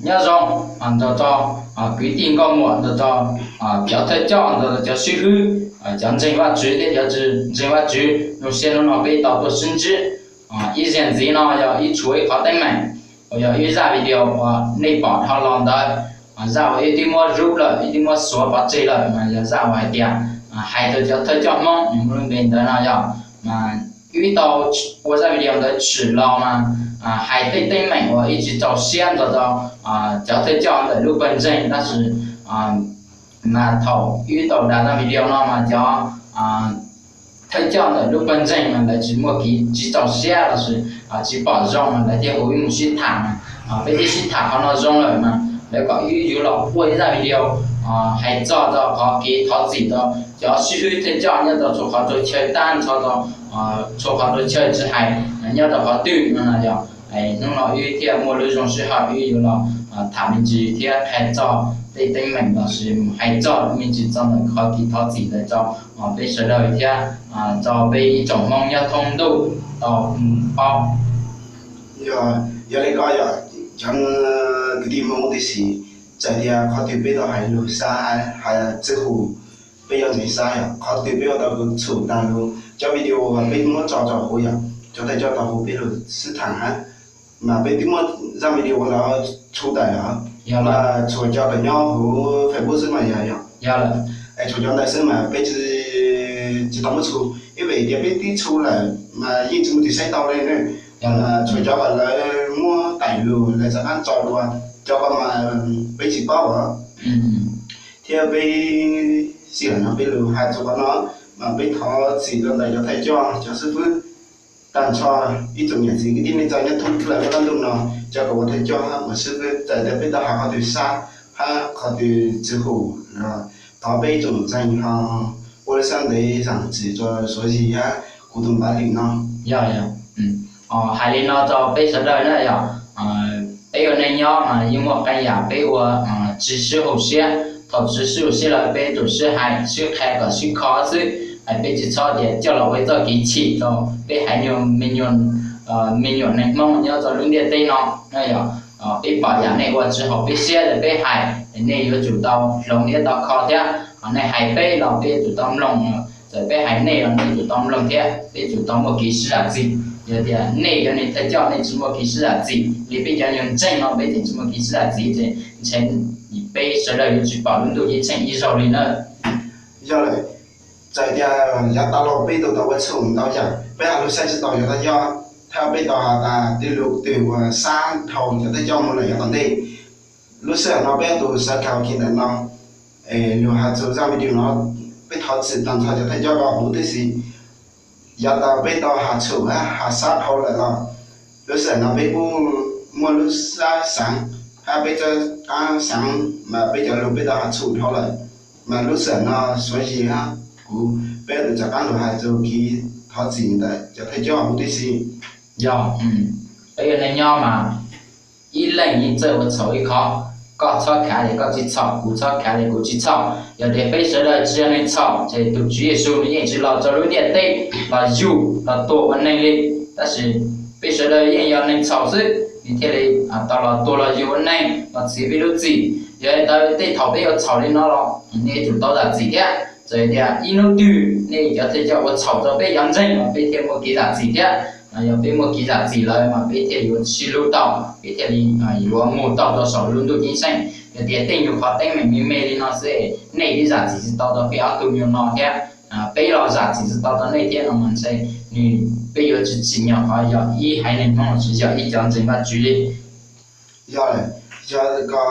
Nyob zoo ntawm rau kwv tij nkauj muam, ntawm rau cov thawj coj, ntawm rau cov sib hwb, cov ntseeg Vajtswv thiab cov tsis ntseeg Vajtswv. Zoo siab hnub no peb tau tuaj sib ntsib. Ib zaug ntxiv no yog ib tshuav ib qhov teeb meem uas yog ib zaj video uas nej pom dhau los ntawd, zaj uas wb twb muab rub lawm, wb twb muab xuav pov tseg lawm, mas yog zaj uas hais tias hais rau cov thawj coj Hmoob nws muaj lub npe ntawd no yog, mas wb tau ua zaj video ntawd tshwm los mas hais tej teeb meem uas wb tsis txaus siab ntawm rau cov thawj coj ntawm lub pawg ntseeg, tab sis mas thaum wb tau da zaj video no mas cov thawj coj ntawm lub pawg ntseeg mas lawv tsis muaj kev, tsis txaus siab los sis tsis pom zoo mas lawv thiaj hu wb mus sib tham mas peb twb sib tham qhov no zoo lawm mas lawv kom wb yuav los ua ib zaj video hais txog rau qhov kev thov txim rau cov sib hwb thawj coj nyob rau txhua qhov txhua chaw, tag nrho rau txhua qhov txhua chaw tsis hais nyob rau qhov twg no yog. Hnub no wb thiaj muaj lub zoo sij hawm wb yuav los tham me ntsis thiab qhia txog tej teeb meem los sis mus hais txog me ntsis txog ntawm qhov kev thov txim ntawd rau peb sawv daws thiab rau peb ib tsoom Hmoob nyob thoob ntuj tau paub. Yog li ko yog cov kwv tij Hmoob tib si, txawm tias qhov twg peb tau hais lus xav hais txwv hu, peb yuav ntxiv xav yog qhov twg peb ua tau txhum tag lus, cov video uas peb muab tso rau hauv yog cov thawj coj tau hu peb lus sib tham hab, mas peb twb muab zaj video ua ntawd tshu tawm os, mas tshuav cov uas nyob hauv Facebook xwb mas yog, yog, es tshuav cov ntawd xwb mas peb tsis tau muab tshu, ib vim tias peb twb tshu lawm mas yeej tsis muaj tus saib tau li ne. Tshuav cov uas lawv muab tawm lus lawv rov qab tso dua, cov ko mas peb tsis paub os. Thiab peb sij hawm no peb lus hais txog qhov no, mas peb thov txim rau ntawm cov thawj coj, cov xib fwb, tag nrho ib tsoom niam txiv kwv tij neej tsa nyob thoob plaws lub qab ntuj no, cov uas ua thawj coj uas xib fwb, txawm tias peb tau hais qhov twg sab hab qhov twg tsis hum, thov peb ib tsoom ntseeg ho ua lub siab ntev zam txim rau Suav Yig hab kuv tus npav lwm no. Yog, yog, hais li no rau peb sawv daws na yog, peb ua neej nyob mas yeej muaj qee yam peb ua tsis sib hum siab. Thaum tsis sib hum siab lawm peb tsum sib hais sib qhia kom sib kho xwb, peb tsis txhob tias coj los ua ib txoj kev chim rau peb haiv nyuam, me nyuam neeg Hmoob nyob rau lub ntiaj teb no na yog. Peb pom yam nej ua tsis haum peb siab lawm peb hais, nej yuav tsum tau hloov thiab tau kho thiab. Nej hais peb los peb yuav tsum tau mloog, txawm peb hais nej los nej yuav tsum tau mloog thiab, peb yuav tsum tau muaj kev sib zam txim. Yog tias nej cov neeg thawj coj nej tsis muaj kev sib zam txim li peb cov neeg ntseeg no peb tseem tsis muaj kev sib zam txim ces ntshe peb sawv daws yuav tsis pom lub ntuj ceeb tsheej ib zaug li na. Yog lawm, txawm tias yav tas los peb tau tau ua txhum ntau yam, peb hais lus saib tsis taus cov thawj coj, thiab peb tau has tas tej lus twg uas sab dhau cov thawj coj mus lawm yav tom ntej. Lub sij hawm no peb yuav tus sawv daws khi ntawm no, es lus hais txog zaj video no, peb thov txim tag nrho cov thawj coj los huv tib si. Yav tas peb tau has txhum hab has sab dhau lawm los, lub sij hawm no peb kuj muaj lub sab xaav, hab peb txoj qab xaav mas peb cov lus peb tau has txhum dhau lawm, mas lub sij hawm no Suav Yig hab kuv peb yuav tsum rov qab lus hais txog kev thov txim ntawm cov thawj coj huv tib si. Yog, peb ua neej nyob mas ib leeg yeej txawj ua txhaum ib qho. Koj txhob khav tias koj tsis txhaum, kuv txhob khav tias kuv tsis txhaum. Yog tias peb sawv daws tsis yog neeg txhaum ces tus Tswv Yexus nws yeej tsis los rau lub ntiaj teb los yug los tuag ua neeg li. Tab sis peb sawv daws yeej yog neeg txhaum xwb nws thiaj li tau los tuag los yug ua neeg los txhiv peb lub txim. Yog li ntawd tej thaum peb ua txhaum li no los nej yuav tsum tau zam txim thiab. Txawm tias ib hnub twg nej cov thawj coj ua txhaum rau peb cov ntseeg los peb thiaj muaj kev zam txim thiab. Yog peb muaj kev zam txim lawm mas peb thiaj yuav sib hlub tau, peb thiaj li yuav mus tau rau saum lub ntuj ceeb tsheej. Yog tias tej nyuag qhov teeb meem me me li no xwb nej twb zam txim tsis tau rau peb ob tug nyuag no thiab, peb los zam txim tsis tau rau nej thiab no mas ntshe nws, peb yuav tsis tsim nyog qhov yog ib haiv neeg Hmoob los sis yog ib cov ntseeg Vajtswv li. Yog, yog ko,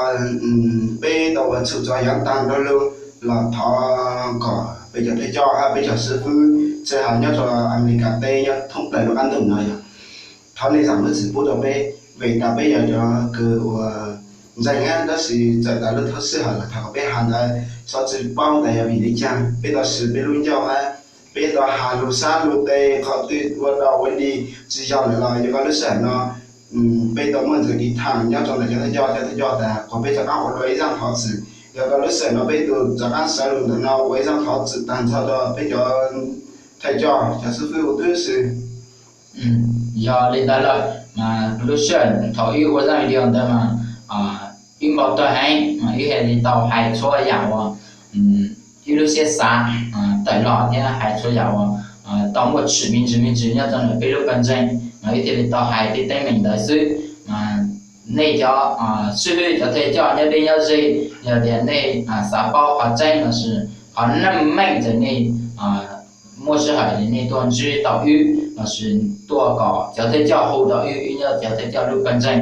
peb tau ua txhum txog yav tag nrho lug los thov kom peb cov thawj coj hab peb cov xib fwb txawj hais nyob rau Amelikas teb nyob thoob plaws lub qab ntuj no yog thov nej zam lub txim pub rau peb, vim tas peb yog cov kws uas ntseeg hab, tab sis txawm tas lub thawj sij hawm los thov kom peb has ntawd txhob tsis paub tas yog vim li cas peb tau siv peb lub ncauj hab peb tau has lus sab lus tes qhov twg ua dog ua dig tsis yog lawm los yog ko lub sij hawm no peb tau muaj ntawm kev tham nyob rau ntawm cov thawj coj, cov thawj coj tas kom peb rov qab ua dua ib zaj thov txim. Yog ko lub sij hawm no peb tus rov qab sawv lus ntawm no ua ib zaj thov txim tag nrho rau peb cov thawj coj, cov xib fwb huv tib si. Yog li ntawd lawm mas lub sij hawm thaum ib ua zaj video ntawd mas ib npau taws heev, ib thiaj li tau hais txhua yam uas ib lub siab xav tawm los thiab hais txhua yam uas tau muaj tshwm me ntsis me ntsis nyob rau ntawm peb lub pawg ntseeg, ib thiaj li tau hais tej teeb meem ntawd xwb. Nej cov xib hwb cov thawj coj nyob deb nyob ze, yog tias nej xav paub qhov tseeb lossis qhov neej meej ces nej muaj sij hawm nej tuaj ntsib tau wb lossis tuaj kom cov thawj coj hu tau wb, wb nyob cov thawj coj lub pawg ntseeg,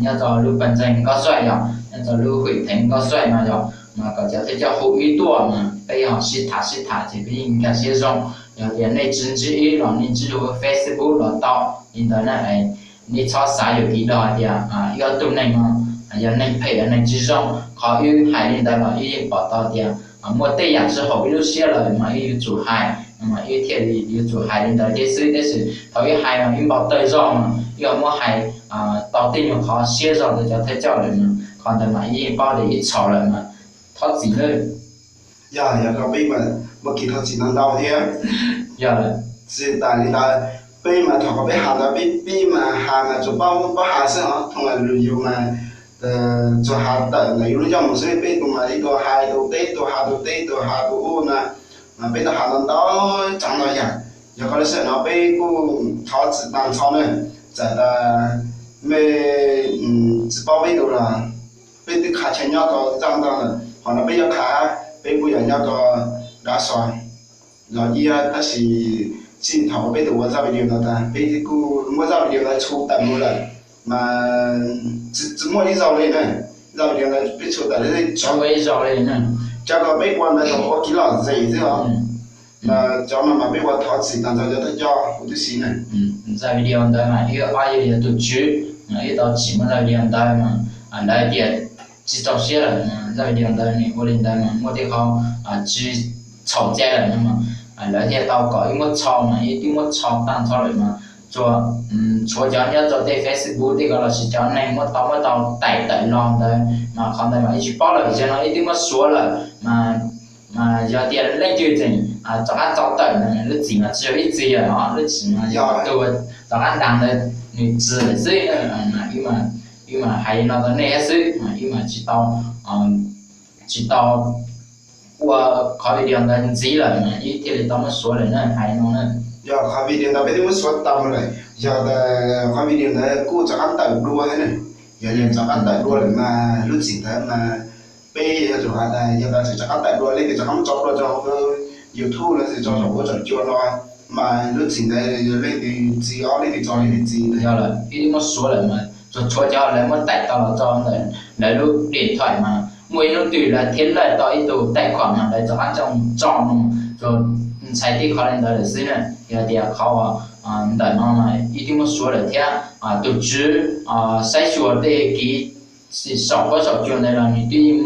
nyob rau lub pawg ntseeg Nkauj Xuaij yog nyob rau lub hwm theev Nkauj Xuaij no yog, mas kom cov thawj coj hu wb tuaj mas peb ho sib tham sib tham ces peb yeej nkag siab zoo. Yog tias nej tsis ntsib wb los nej ntsib Facebook los tau li ntawd na. Nej txhob xav yuam kev do hais tias ib ob tug neeg no yog neeg phem yog neeg tsis zoo, qhov wb hais li ntawd los wb yeej pom tau tias muaj tej yam tsis haum wb lub siab lawm mas wb yuav tsum hais, mas wb thiaj li yuav tsum hais li ntawd thiab xwb. Tab sis thaum wb hais mas wb npau taws zog mas wb ho muab hais tau tej nyuag qhov siab zog rau cov thawj coj lawm mas qhov ntawd mas wb yeej paub tias wb txhaum lawm mas thov txim nawb. Yog, yog koj peb mas muaj kev thov txim ntau ntau thiab. Yog lawm. Tsis tas li ntawd, peb mas thaum peb has ntawd peb peb mas has mas tsuas paub paub has xwb os, thooj lus yus mas tsuas has tawm ntawm yus lub ncauj mus xwb, peb tus mas ib tug has tus teb, tus has tus teb, tus has tus ub na, mas peb tau has ntau ntau tsav ntau yam. Yog koj lub sij hawm no peb kuj thov txim tag nrho na, txawm tas mej tsis paub peb tus los peb twb khav chaw nyob tau tag ntau lawm, qhov no peb yuav khav peb kuj yog nyob rau Dab Xos los iab, tab sis txij thaum peb tus ua zaj video ntawd tas peb kuj muab zaj video ntawd tshu tawm mus lawm, mas tsis muaj ib zaug li na, zaj video ntawd peb tshu tawm li tso ib zaug li na, cov uas peb ua ntawd tau ua kev lom zem xwb os. Mas cov no mas peb ua thov txim tag nrho cov thawj coj huv tib si na. Zaj video ntawd mas ib ob yog tus tswv, ib tau tsim muaj zaj video ntawd mas lawv tias tsis txaus siab lawm, zaj video ntawd nws ua li ntawd mas muaj tej qhov tsis txhaum cai lawm no mas lawv thiaj tau kom ib muab txhau mas ib twb muab txhau tag nrho lawm mas tsuas tshuav cov nyob rau tej Facebook tej ko lossis cov neeg muab tau muab tau taim tawm los ntawd mas qhov ntawd mas ib tsis paub lawm, zaum no ib twb muab suav lawm mas mas yog tias leej twg tseem rov qab tso tawm ntawd lub txim mas tsis yog ib txwm yog os, lub txim mas yog tus rov qab dag ntawd nws txwm lawm xwb. Wb mas hais li no rau nej xwb, wb mas tsis tau tsis tau ua qhov video ntawd ntxiv lawm mas wb thiaj li tau muab suav lawm na, hais li no na. Yog qhov video ntawd peb twb muab suav tau lawm, yog qhov video ntawd kuj rov qab tawm dua thiab na, yog li rov qab tawm dua lawm mas lub txim ntawd mas peb yuav tsum hais tias yog tias tseem rov qab tawm dua, leej twg rov qab muab tso dua rau YouTube los sis tso saum huab saum cua no mas lub txim ntawd yog leej twg txi os, leej twg tso leej twg txi ntawd. Yog lawm, wb twb muab suav lawm mas tsuas tshuav cov lawv muab taim tau los rau ntawm lawv lub điện thoại mas muaj ib hnub twg lawv thiaj laij tau ib tug tài khoản mas lawv rov qab tso mus tso no, tsuas ntshai tib qhov li ntawd lawm xwb na. Yog tias qhov ntawm no mas wb twb muab suav lawm thiab tus tswv saib xyuas tej kev saum huab saum cua ntawd los nws twb yeej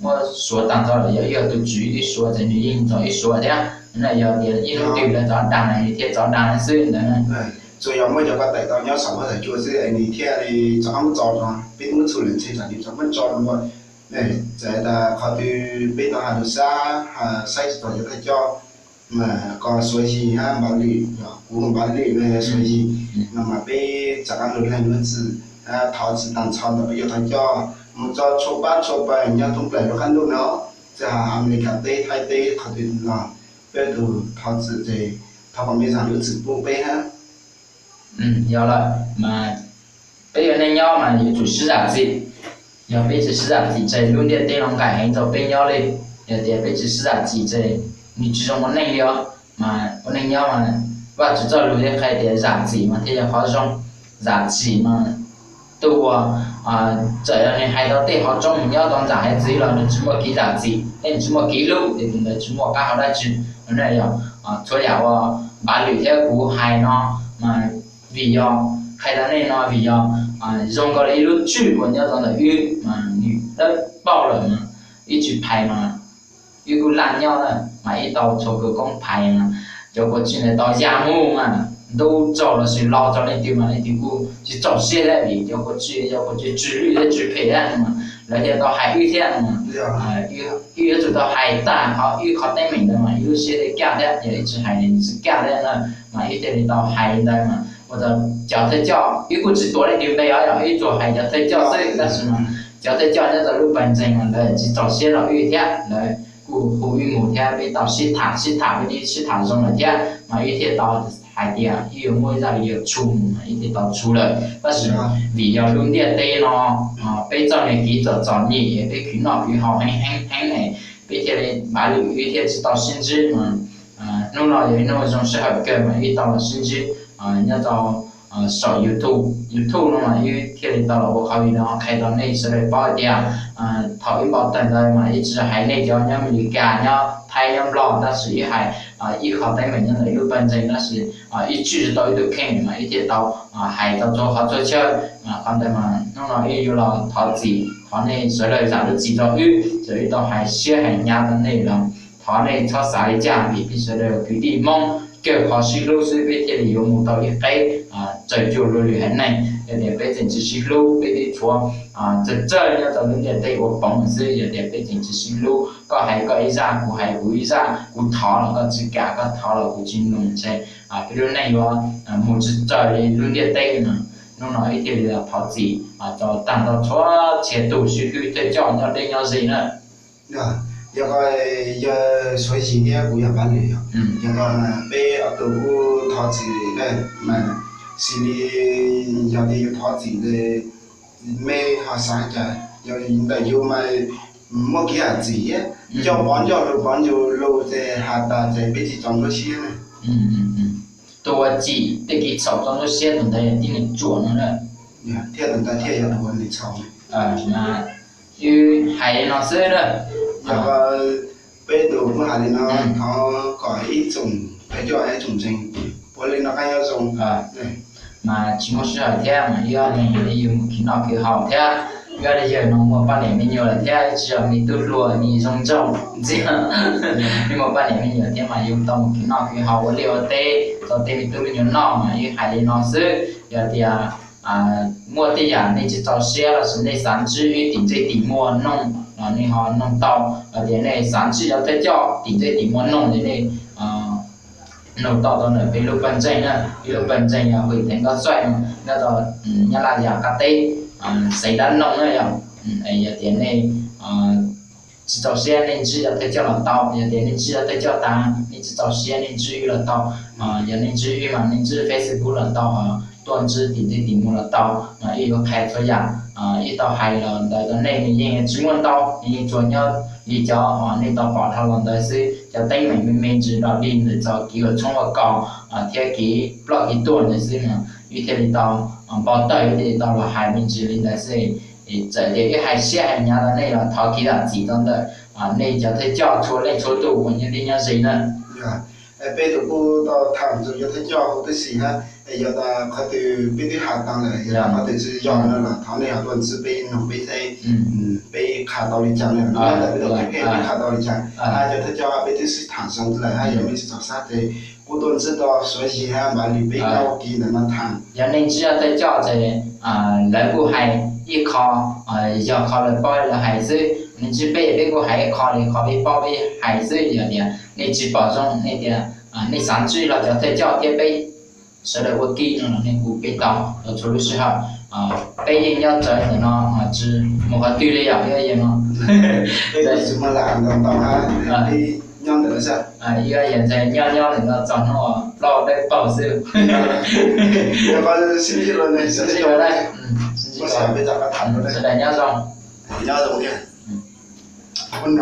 muab suav tag nrho lawm, yog ib yog tus tswv twb suav ces nws yeej txaus ib suav thiab. Yog tias ib hnub twg lawv rov dag nws thiaj rov dag xwb ntawd. Tsuas yog muaj cov ko taim tau nyob saum huab saum cua xwb nws thiaj li rov qab muab tso rau peb twb muab txhum lawm ntshe tsam nws rov muab tso dua. Txawm tas qhov twg peb tau has lus xab saib tsis taus cov thawj coj mas koj Suav Yig hab Npav Lwm, kuv Npav Lwm, Suav Yig no mas peb rov qab lug leej lub txim, thov txim tag nrho ntawm peb cov thawj coj mus txog txhua pab txhua pawg nyob thoob plaws lub qab ntuj no, txawm hais Amelikas teb Thaib teb qhov twg los peb tug thov txim ces thov kom mej zam lub txim pub peb hab. Yog lawm mas peb ua neej nyob mas yuav tsum sib zam txim. Yog peb tsis sib zam txim ces lub ntiaj teb no nqaim heev rau peb nyob li. Yog tias peb tsis sib zam txim ces nws tsis zoo ua neej li os. Mas ua neej nyob mas Vajtswv txoj lus thiaj qhia tias zam txim mas thiaj yog qhov zoo. Zam txim mas tus uas txawm yog nws hais tau tej qhov tseeb nyob tau nram haiv txwv los nws tsis muaj kev zam txim thiab nws tsis muaj kev hlub ces tus ntawd tsis muaj qab hau dab tsi. Yog txhua yam uas Npav Lwm thiab kuv hais no mas vim yog qhia rau nej no vim yog zoo nkaus li ib lub tswm uas nyob rau ntawm wb mas nws dawb paug lawm mas wb tsis phais mas wb kuj laj nyob na, mas wb tau txhua kws koob phais mas cov kua tswm ntawd tau ya mus mas ntub tsaug los sis lo rau leej twg mas leej twg kuj tsis txaus siab thiab vim cov kua tswm yog kua tswm tswv lwj thiab tswv phem thiab mas lawv thiaj tau hais wb thiab mas wb yuav tsum tau hais tag qhov wb qhov teeb meem ntawd mas wb lub siab thiaj kaj thiab, yog wb tsis hais nws tsis kaj thiab na, mas wb thiaj li tau hais li ntawd mas Ua rau cov thawj coj, wb kuj tsis tuav leej twg npe os, yog wb tsuas hais cov thawj coj xwb, tab sis mas cov thawj coj nyob rau lub pawg ntseeg mas lawv tsis txaus siab rau wb thiab, lawv kuj hu wb mus thiab, peb tau sib tham sib tham, peb sib tham zoo lawm thiab mas wb thiaj tau hais tias wb yuav muab zaj video tshu mus, mas wb thiaj tau tshu lawm. Tab sis vim yog lub ntiaj teb no peb txoj niag kev txom txom nyem, peb khwv noj khwv haus heev heev heev, peb thiaj li npav lwm wb thiaj tsis tau sib ntsib mas hnub no yog ib hnub zoo sij hawm kawg mas wb tau los sib ntsib nyob rau saum YouTube, YouTube no mas wb thiaj li tau los ua qhov video no qhia rau nej sawv daws paub hais tias thaum wb npau taws ntawd mas wb tsis hais nej cov nyob Amelikas, nyob Thaib, nyob Nplog, tab sis wb hais ib qho teeb meem nyob ntawm ib lub pawg ntseeg, tab sis wb tswj tsis tau ib tug kheej mas wb thiaj tau hais tau txhua qhov txhua chaw. Qhov ntawd mas hnub no wb yuav los thov txim, thov nej sawv daws zam lub txim rau wb, txawm wb tau hais siab hais hnyav rau nej los thov nej txhob xav li cas, vim peb sawv daws kwv tij Hmoob kawg qhov sib hlub xwb peb thiaj li yuav mus tau ib qeb raws cuag luag lwm haiv neeg. Yog tias peb tseem tsis sib hlub, peb twb tshuav tsawg tsawg nyob rau lub ntiaj teb ua poov xwb, yog tias peb tseem tsis sib hlub, koj hais koj ib zaj, kuv hais kuv ib zaj, kuv thov los koj tsis kam, koj thov los kuv tsis mloog, ntshe peb lub neej yuav mus tsis raws li lub ntiaj teb no. Hnub no wb thiaj li los thov txim rau tag nrho txhua txhia tus sib hlub thawj coj nyob deb nyob ze na. Yog, yog Suav Yig thiab kuv yog Pab Lwm yog, yog ko mas peb ob tug kuj thov txim na, mas xws li yog tias yus thov txim ntawd, mej ho xav cas? Yog ntawm yus mas muaj kev zam txim thiab, nco pov nco lus pov nco lus ces has tas ces peb tsis txaus nruab siab na. Tus uas tsim tej kev txhaum txaus nruab siab tus ntawd yog tib neeg ruam no na. Thiaj tus ntawd thiaj yog tus uas neeg txhaum. Wb hais li no xwb na. Yog peb tus kuj hais li no, thov kom ib tsoom thawj coj ib tsoom ntseeg puav leej noj qab nyob zoo. Mas tsis muaj sij hawm thiab mas wb ob leeg li yus mus khwv noj khwv haus thiab, wb ob leeg yawg no muaj poj niam me nyuam lawm thiab, tsis yog me tub hluas me zoo nraug ntxiag, wb muaj poj niam me nyuam thiab mas yus tau mus khwv noj khwv haus ua liaj ua teb rau tej me tub me nyuam noj. Mas wb hais li no xwb, yog tias muaj tej yam nej tsis txaus siab los sis nej xav ntsib wb tim ntsej tim muag noog los nej ho noog tau, hos tias nej xav ntsib cov thawj coj tim ntsej tim muag noog ces nej nug tau rau ntawm peb lub pawg ntseeg na. Peb lub pawg ntseeg yog Hwm Theev Nkauj Txaij, nyob rau Nyab Laj yam qab teb, xeev Dab Noog na yog. Yog tias nej tsis txaus siab nej ntsib cov thawj coj los tau, yog tias nej ntsib cov thawj coj tas nej tsis txaus siab nej ntsib wb los tau. Yog nej ntsib wb mas nej ntsib Facebook los tau, tuaj ntsib tim ntsej tim muag los tau, mas wb yuav qhia txhua yam. Wb tau hais los ntawd rau nej nws yeej tsis muaj ntau, nws yeej tsuas nyob li cov uas nej tau pom dhau los ntawd xwb, cov teeb meem me me ntsis los li ntawm txog kev ua tshoob ua kos thiab kev ploj kev tuag ntawd xwb mas wb thiaj li tau npau taws, wb thiaj li tau los hais me ntsis li ntawd xwb. Txawm tias wb hais siab hais hnyav rau nej los thov kev zam txim rau ntawm nej cov thawj coj txhua leej txhua tus uas nyob deb nyob ze na. Peb tus kuj tau tham ntxuav cov thawj coj huv tib si hab, yog tas qhov twg peb twb has tau lawm, yog tas qhov twg tsis yog no los thov nej ho tuaj ntsib peb noog peb seb peb qha tau li cas na, nyob ntawm peb tus kheej peb qha tau li cas. Hab cov thawj coj peb twb sib tham zoo lawm hab, yog mej tsis txaus sab tes kuj tuaj ntsib tau Suav Yig hab Npav Lwm peb nyob ua ke ntawm no tham. Yog nej ntsib thawj coj ces lawv kuj hais ib qho, yog qho lawv paub lawv hais xwb, nej ntsib peb peb kuj hais ib qho li qhov peb paub peb hais xwb. Yog tias nej tsis pom zoo nej tias nej xav ntsib los cov thawj coj thiab peb sawv daws ua ke no los nej hu peb tau tau txhua lub sij hawm. Peb yeej nyob tsawv ntawm no tsis mus qhov twg li yom, ib yam no. Tsis muaj lam ntau ntau hab, nyob ntawm no xwb. Ib yam ntxhais nyob nyob ntawm no txog hnub plaub dawb paug xwb. Sib ntsib dua ne, sib ntsib dua ne. Sawv daws nyob zoo. Nyob zoo thiab.